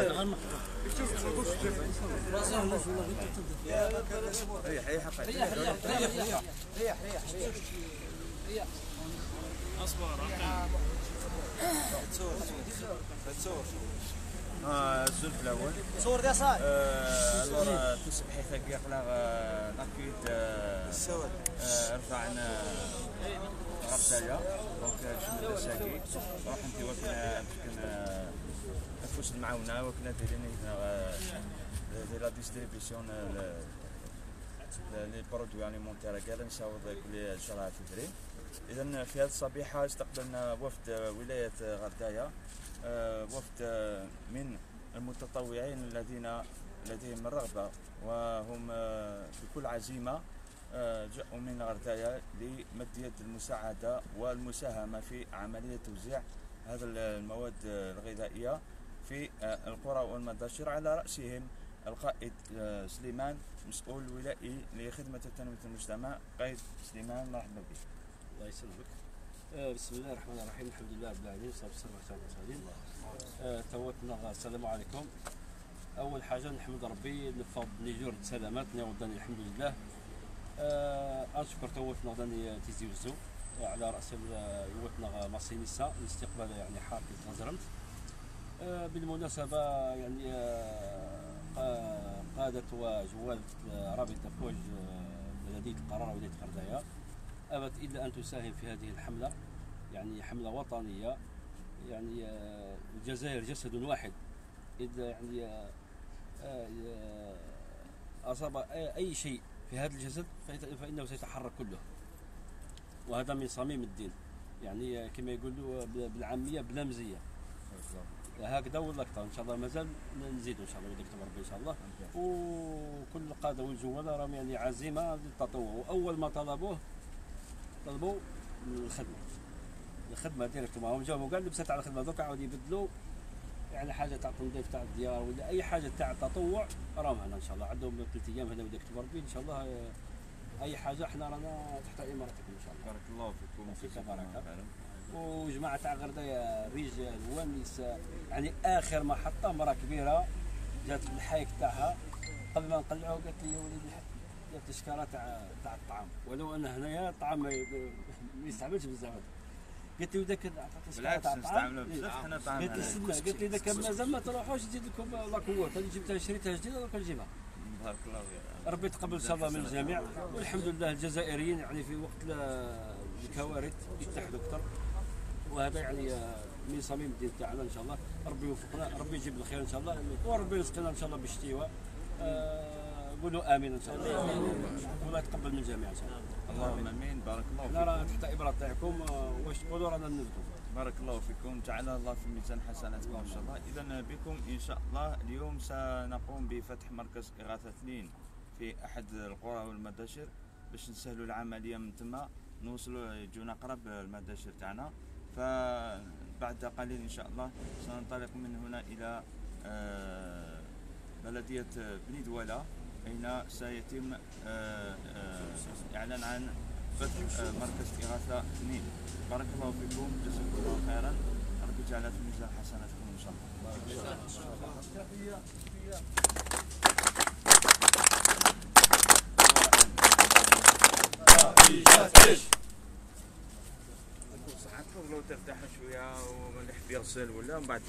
ريح ريح ريح ريح ريح ريح. اصبر تصور تصور. الزلف الاول صور ديال صاي. الور تصبحي ثقيق لا ناكيد السواد رفعنا غردايا دونك شنو ساكي روح انت وكنا كنا نفوس المعاونه وكنا دايرين دي la distribution les produits alimentaires كاع نساوض كل شهر فبراير. اذا في هذه الصبيحه استقبلنا وفد ولاية غردايه، وفد من المتطوعين الذين لديهم الرغبة وهم بكل عزيمة جاءوا من غردايه لمد يد المساعدة والمساهمة في عملية توزيع هذه المواد الغذائية في القرى والمداشر، على راسهم القائد سليمان مسؤول ولائي لخدمة تنمية المجتمع. قائد سليمان مرحبا بك. الله يسلمك. بسم الله الرحمن الرحيم، الحمد لله رب العالمين، والصلاة والسلام على المرسلين. توتنا السلام عليكم. اول حاجة نحمد ربي نفض نيجور سلامات نوداني الحمد لله. اشكر توتنا غداني تيزي وزو على راس وتنا ماسينيسا الاستقبال يعني حار في تغزرمت. بالمناسبة يعني قادة وجوالة رابطة فوج بلدية القرار ولاية غرداية أبت إلا أن تساهم في هذه الحملة، يعني حملة وطنية، يعني الجزائر جسد واحد، إذا يعني أصاب أي شيء في هذا الجسد فإنه سيتحرك كله، وهذا من صميم الدين، يعني كما يقولوا بالعامية بلا مزية هكذا ولا اكثر. ان شاء الله مازال نزيدوا ان شاء الله بدك ربي ان شاء الله. وكل القادة والجواله راهم يعني عزيمة للتطوع، واول ما طلبوه طلبوا الخدمة، الخدمة directement هم جاوبوا كاع لبسات على الخدمة، دوك عاود يبدلوا يعني حاجة تاع تنظيف تاع الديار ولا اي حاجة تاع التطوع راهم هنا ان شاء الله. عندهم 3 ايام هنا بدك ربي ان شاء الله. اي حاجة احنا رانا تحت امارتكم ان شاء الله. بارك الله فيكم. فيك بركة. وجماعه تاع غردايه الرجال والنساء، يعني اخر محطة مراة كبيرة جات بالحايك تاعها قبل ما نقلعوه قالت لي يا وليدي جات الشكاره تاع الطعام، ولو ان هنايا الطعام ما يستعملش بزاف. قالت لي وداك عطاتني شكاره تاع الطعام بزاف حنا طعام. قالت لي استنى، قالت لي اذا كان مازال ما تروحوش نزيد لكم la couverte اللي جبتها شريتها جديدة دوك نجيبها. بارك الله فيك. ربي يتقبل ان شاء الله من الجميع، والحمد لله الجزائريين يعني في وقت الكوارث يتحدوا اكثر، وهذا يعني من صميم الدين تاعنا ان شاء الله. ربي يوفقنا، ربي يجيب الخير ان شاء الله، وربي يرزقنا ان شاء الله بالشتيوه. قولوا امين ان شاء الله، والله يتقبل من الجميع ان شاء الله. اللهم امين. بارك الله فيكم. احنا راه تحت ابره تاعكم، واش تقولوا رانا ننفذوا. بارك الله فيكم، جعل الله في ميزان حسناتكم ان شاء الله. اذا بكم ان شاء الله اليوم سنقوم بفتح مركز اغاثه 2 في احد القرى والمداشر باش نسهلوا العملية من تما نوصلوا يجونا قرب المداشر تاعنا. فبعد قليل ان شاء الله سننطلق من هنا الى بلديه بني دواله، اين سيتم اعلان عن فتح مركز اغاثه 2. بارك الله فيكم، جزاكم الله خيرا، ربي يجعلها في ميزان حسناتكم ان شاء الله. تفضلوا ترتاحوا شوية واللي يحب يغسل ولا من بعد.